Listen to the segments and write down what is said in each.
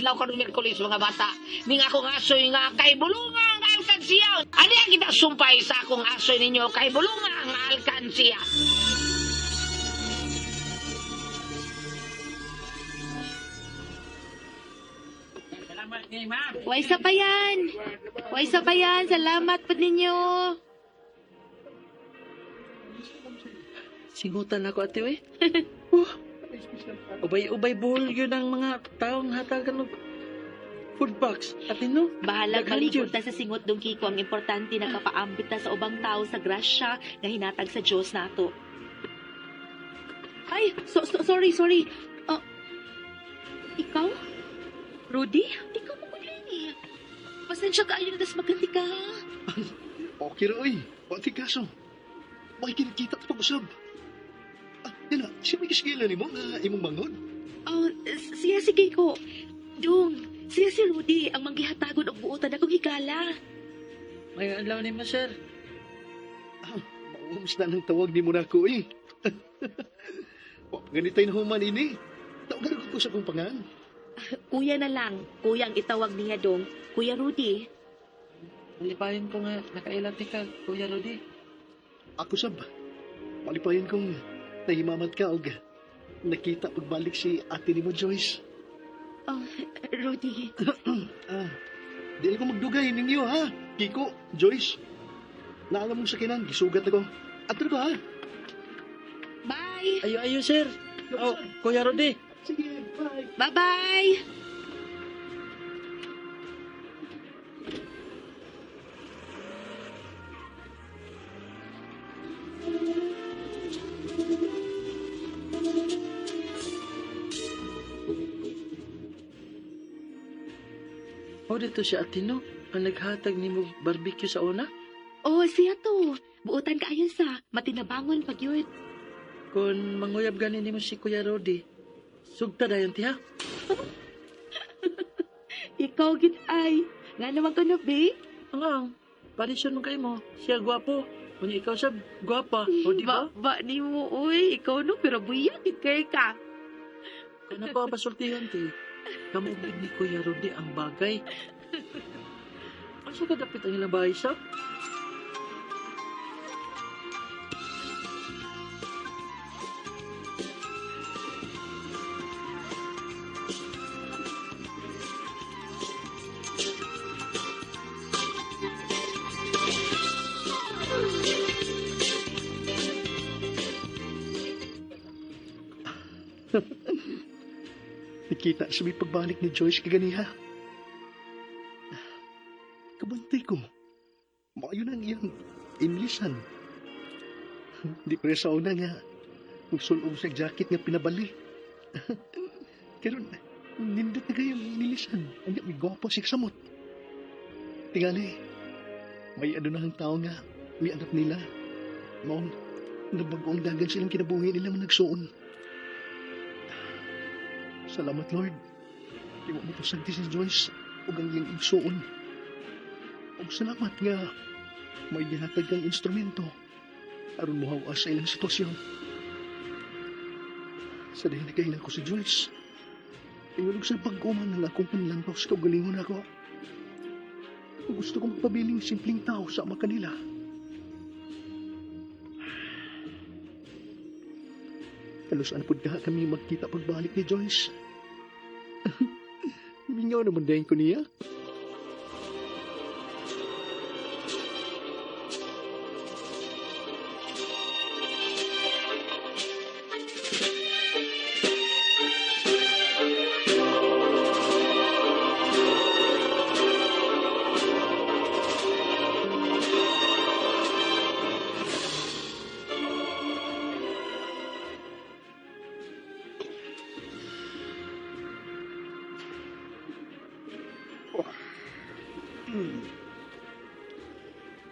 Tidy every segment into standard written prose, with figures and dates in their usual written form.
Adlaw karon Miyerkules, mga bata. Ning akong asoy nga kay bulunga ang alkansiya. Ani ang kita sumpay sa akong asoy ninyo kay bulunga ang alkansiya. Way sa pa yan. Way sa pa yan. Salamat po ninyo. Singutan ako, ate, we. Ubay-ubay buhol yun ang mga taong hatagan og food box. Ate, no? Bahala Daghan maligot yun. ta sa singot dong Kiko. Ang importante nakapaambit ta sa ubang tao sa grasya nga hinatag sa Dios nato. Ay, sorry, sorry. Ah, ikaw? Rudy? Ikaw mo kunin eh. Pasensya ka, ayun, das maganti ka. Okay ra oy. Wa ti kaso. May kinikita ta pag-usab. Ah, yan na. Siya may kisigila nimo nga imong manghod. Oh, siya si Kiko. Dung, siya si Rudy, ang manggihatagon og buotan akong higala. May adlaw ni mo, sir. Maums na ng tawag ni mo na ko eh. Wa pa ganitay na human ini. Tawagan ko sa akong pangan. Kuya na lang. Kuya ang itawag niya dong. Kuya Rudy. Malipayon ko nga nakailan ti ka, Kuya Rudy. Ako sab. Malipayon kong nahimamat ka og nakita pagbalik si ate nimo Joyce. Oh, Rudy. Ah, di ko magdugay ninyo ha. Kiko, Joyce. Naalam mong sakinan, gisugat ako. Ato ko ha. Bye! Ayo, ayo, sir. Oh, Kuya Rudy. Sige, bye. Bye-bye! Oh, dito si ate, no? Ang naghatag ni mo barbecue sa una. Oh, siya to. Buotan ka ayon sa matinabangon pag yun. Kung manguyab gani nimo si Kuya Rudy, sugta dayon ti ha. Ikaw gid ay. Nga naman ko no, be. Ang ang, parisyon mo kay mo. Siya gwapo. Unya ikaw sab gwapa. O di ba? Ba, ba ni mo, uy. Ikaw no, pero buya, gid kay ka. Kung ako ang pasultihan ti, kamo gid ni Kuya Rudy ang bagay. Asa ka dapit ang ilang bahay sa? Nakita sa may pagbalik ni Joyce kaganiha. Kabantay ko. Maayo na ang iyang inlisan. Di pa sa una nga. Magsulob sa jacket nga pinabali. Pero nindot na kayong inilisan. Ang may gwapo si samot. Tingali, may ano na ang tao nga. May anak nila. Maong nabago ang dagan silang kinabuhi nila mga nagsuon. Salamat, Lord. Di mo mapasagdi si Joyce ug ang iyang igsuon. Ug salamat nga may gihatag kang instrumento aron mohawa sa ilang sitwasyon. Sa dahil nakahilang ko si Joyce, inulog sa pag-uman ng akong panlantaw sa kaugalingon ako. Gusto kong pabiling simpleng tao sa ama kanila. Kalusan pud ka kami magkita pagbalik ni Joyce. Mingaw naman din ko niya.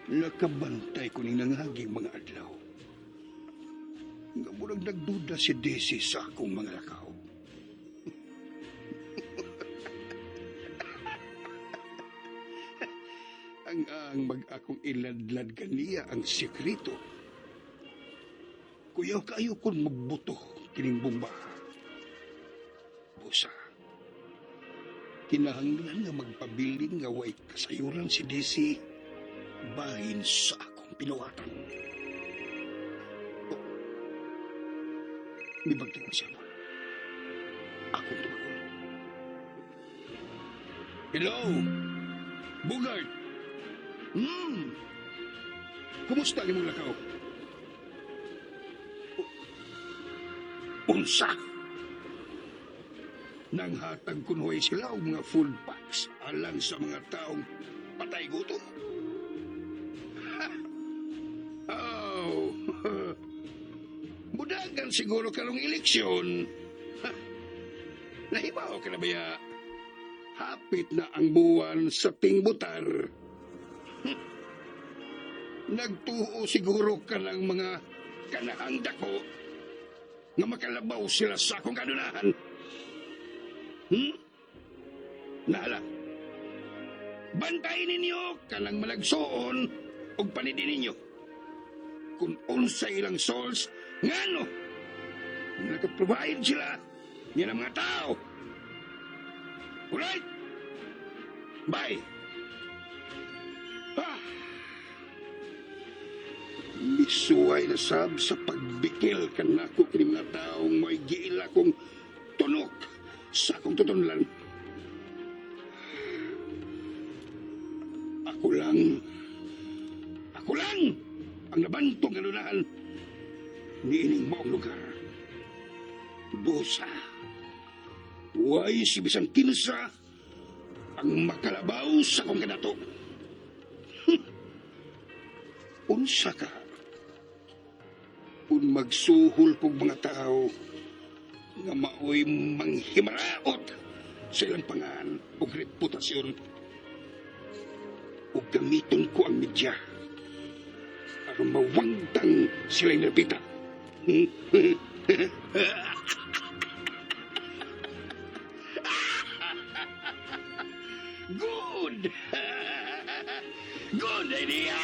Nakabantay ko ni nangaging mga adlaw. Nga murag nagduda si Desi sa akong mga lakaw. Ang mag akong iladlad kaniya ang sekreto. Kuyaw kayo kung magbuto kining bomba. Busa. Kinahanglan nga magpabilin nga way kasayuran si Daisy bahin sa akong pinuhatan. Oh. Mibagti ang siya. Akong tumagon. Hello? Bugart? Kumusta ang imong lakaw? Unsa? Nanghatag kunhoy sila og mga food packs alang sa mga taong patay gutom. Oh. Budagan siguro karong eleksyon. Ha. Nahibaw ka na baya? Hapit na ang buwan sa tingbutar. Nagtuo siguro ka ng mga kanahang dako nga makalabaw sila sa akong kanunahan. Nahala. Bantayin ninyo kanang malagsoon og panidin ninyo. Kung unsa ilang souls, ngano? Nagka-provide sila niya ng mga tao. Alright? Bye! Ah. Misuway na sab sa pagbikil kanako kini mga taong may giila kong tunok sa akong tutunlan. Ako lang ang nabantong alunahan niining maong lugar. Busa, way si bisan kinsa ang makalabaw sa akong kanato. Unsa ka? Kung magsuhol kog mga tao nga maoy manghimaraot sa ilang pangan o reputasyon, o gamiton ko ang media aron mawangtang sila'y napita. Good! Good idea!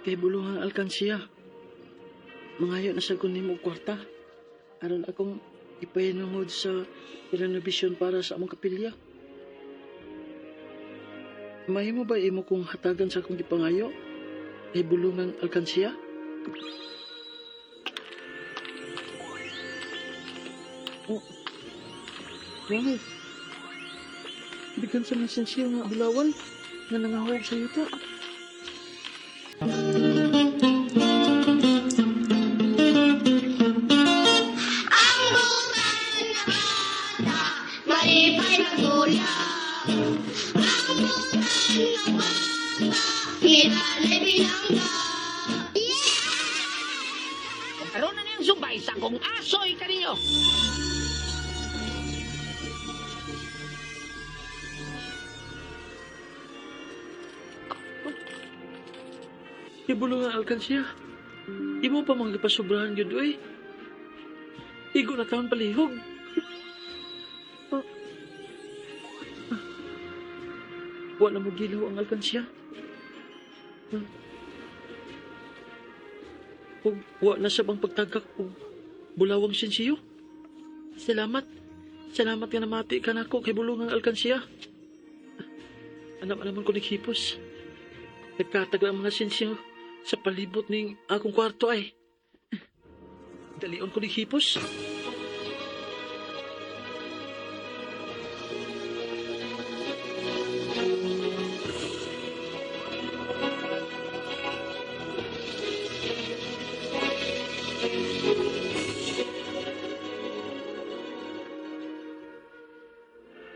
Kay bulungang alkansiya. Mangayo na sa kunin mo kwarta. Aron akong ipahinungod sa renovation para sa among kapilya. Mahimo ba imo kong hatagan sa akong gipangayo? Kay bulungang alkansiya? Oh. Wow. Bigyan sa mga sensiyo nga bulawan nga nangahog sa yuta. Ang butan na bata, malipay magulak. Ang butan na bata, ngilanay binangga. Yeah! Karon na niyang sumbay sa akong asoy kaninyo. Ibulong ang alkansya. Imo pa mga gipasubrahan yun, uy. Igo na taon palihog. Wala mo gilaw ang alkansya. Ug wa na sa bang pagtagak og bulawang sensiyo. Salamat. Salamat nga namati ka nako kay bulong ang alkansya. Anam-anaman ko naghipos. Nagkatag ang mga sensiyo sa palibot ning akong kwarto ay. Dalion ko naghipos.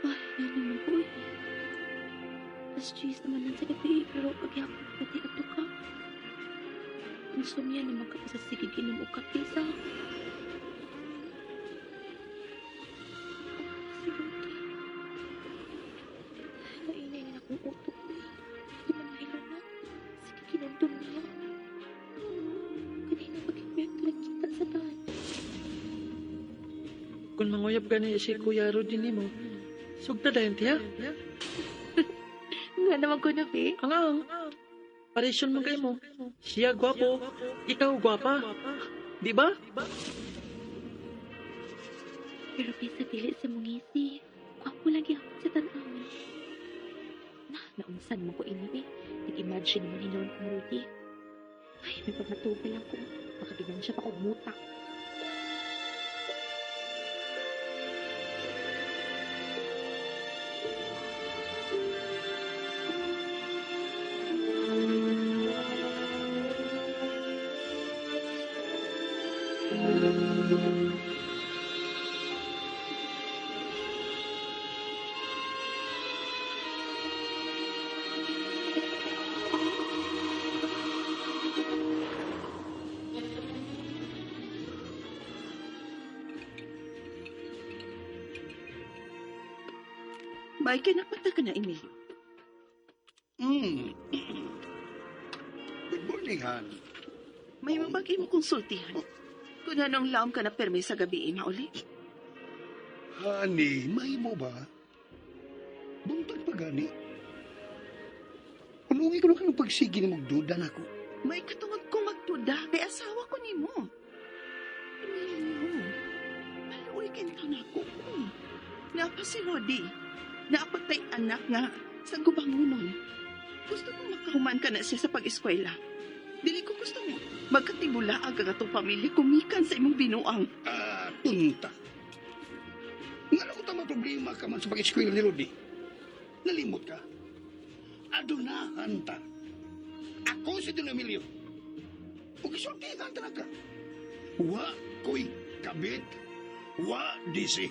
Ay, ano mo ko eh. Alas 10 naman lang sa gabi, pero pagyapon pati ato ka. Insomnia naman ka pa sa sige ginom og kape sa. Si Rudy. Nainay na akong utok eh. Di man mahilo na. Sige, kinumdum niya. Kung manguyab gani si Kuya Rudy nimo, sugta dayon tiya. Nga naman ko na, be. Ang ang. Paresyon mo kay mo. Siya gwapo, ikaw gwapa. Di ba? Pero bisa dili sa mong ngisi. Gwapo lagi ako sa tanawin. Na, naunsan mo ko ini, be. Nag-imagine naman hinoon kong Rudy. Ay, may pagmatuba lang ko. Makabinan siya pa kong muta. May kinakmata ka na, Emilio. Good morning, Han. May mabagay mo konsultihan. Kung anong laom ka na permi sa gabi, mauli. Honey, may mo ba? Buntag pa gani. Unungi ko na kang pagsige ni magduda na ako. May katungod ko magduda kay asawa ko nimo. Emilio, maluoy kinta na ako. Napa si Rodi. Naapatay anak nga sa gubangunon. Gusto kong makahuman ka na siya sa pag-eskwela. Dili ko gusto mo magkatibula ang atong pamilya kumikan sa imong binuang. Ah, tunta. Nga na tama problema ka man sa pag-eskwela ni Rudy. Nalimot ka. Adunahan ta. Ako si Don Emilio. Ug isultihan ta na ka. Wa ko'y kabit. Wa disi.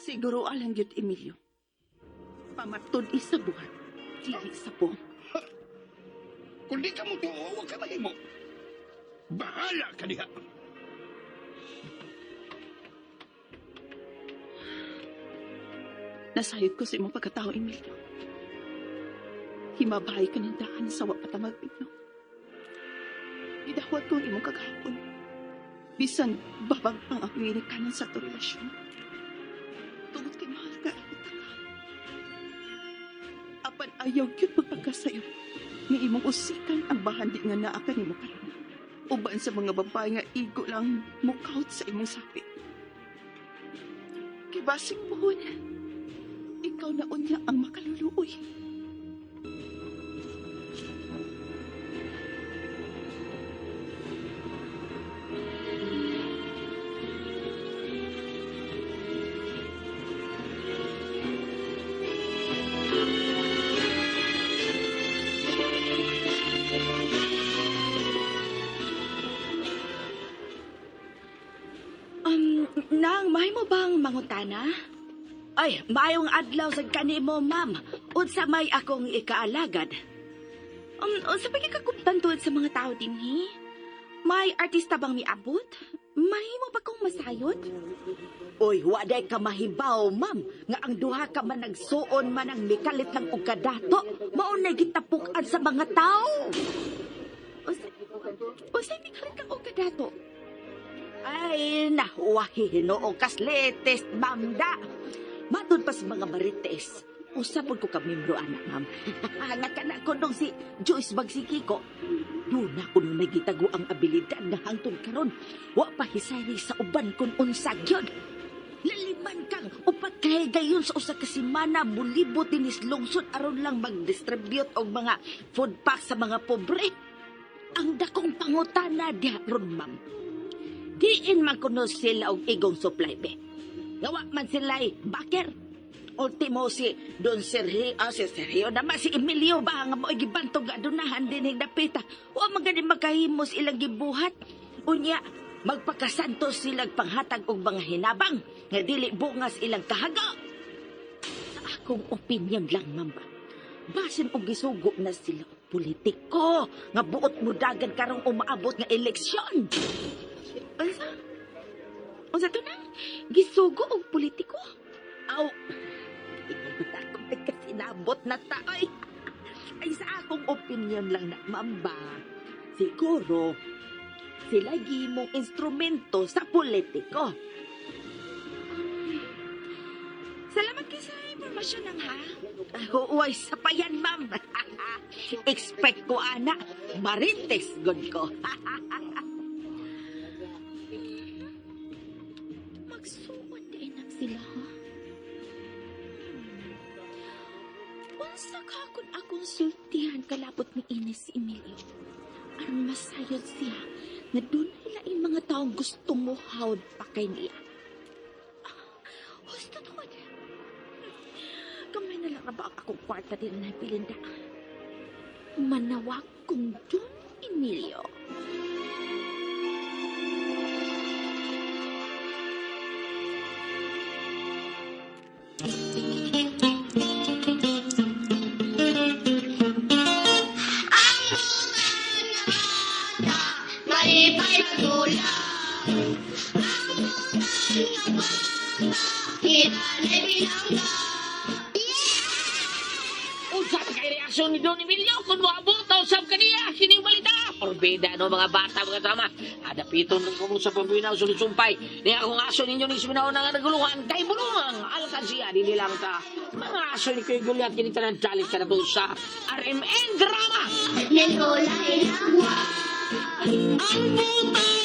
Siguro alang gyud Emilio. Pamatud isa buhat, dili sa po. Kung di ka mo tuo, huwag ka mahimo. Bahala ka diha. Nasayod ko sa imong pagkatao, Emilio. Himabahay ka ng daan sa wapatamag inyo. Gidawat ko ang imong kagahapon. Bisan babag pang akong ginikanan sa to relasyon. Tungod kay mahal ka, ka. Apan ayaw gyud magpagkasayo. Ni imong usikan ang bahandi nga naa kanimo karon. Uban sa mga babae nga igo lang mukawt sa imong sapi. Kay basig puhon, ikaw na unya ang makaluluoy. Nang, mahay mo bang mangutana? Ay, maayong adlaw sa kanimo, ma'am. Unsa may akong ikaalagad? Unsa pa kagkumtan sa mga tao dinhi? May artista bang miabot? Mahimo ba kong masayod? Oy, waday ka mahibaw, ma'am. Nga ang duha ka man nagsuon man ang mikalit lang og kadato. Mao na gitapukan sa mga tao. Unsa mikalit kang og kadato? Ay, nahuwahi hinoo kas latest, ma'am da. Matod pa sa mga marites. Usa pod ko ka membro ana, ma'am. Nga kana ko nung si Joyce Bagsikiko. Doon na kuno nagitago ang abilidad nga hangtod karon. Wa pa hisayri sa uban kun unsa gyud. Laliman kang upat kahigayon sa usa ka semana mulibot dinis lungsod aron lang mag-distribute og mga food pack sa mga pobre. Ang dakong pangutana diha ron, ma'am. Diin man kuno sila og igong supply be. Gawa man sila'y backer. Ultimo si Don Sergio, si Sergio naman, si Emilio ba nga mo'y gibantog adunahan din higdapita. Wa man gani makahimos ilang gibuhat. Unya, magpakasanto silang panghatag og mga hinabang nga dili bungas ilang kahaga. Sa akong opinion lang, ma'am ba, basin og gisugo na sila og politiko nga buot mudagan karong umaabot nga eleksyon. Unsa? Unsa to nang? Gisugo og politiko? Aw, ingon ako nagkasinabot na ta. Ay, ay sa akong opinion lang na, ma'am ba, siguro, sila gimong instrumento sa politiko. Salamat kay sa impormasyon nang ha. Uy, sa payan, ma'am. Expect ko, ana. Marites, good ko. Magsuod din na sila ha. Unsa ka kung akong sultihan kalabot ni Ines si Emilio? Aron masayod siya nga dunay laing mga taong gusto mo hawd pa kay niya. Ah, husto tungod. Kamay na lang ba ang akong kwarta din na pilinda. Manawag kong Don Emilio. Ang butan na bata, malipay magdula. Ang butan na bata, hinanay pinangga. Unsa pa kay reaksyon ni Don Emilio kung moabot usab kaniya kining balita? Porbida no mga bata mga tama. Hadapiton lang ko sa pambinaw sulusumpay. Ni akong aso ninyo ni Siminaw nga naguluhan kay bulungang alkansiya dili lang ta. Mga aso ni Kuya Goliath kini tanan dalit ka na to sa RMN drama. Ni Lola Ilagwa. Ang buta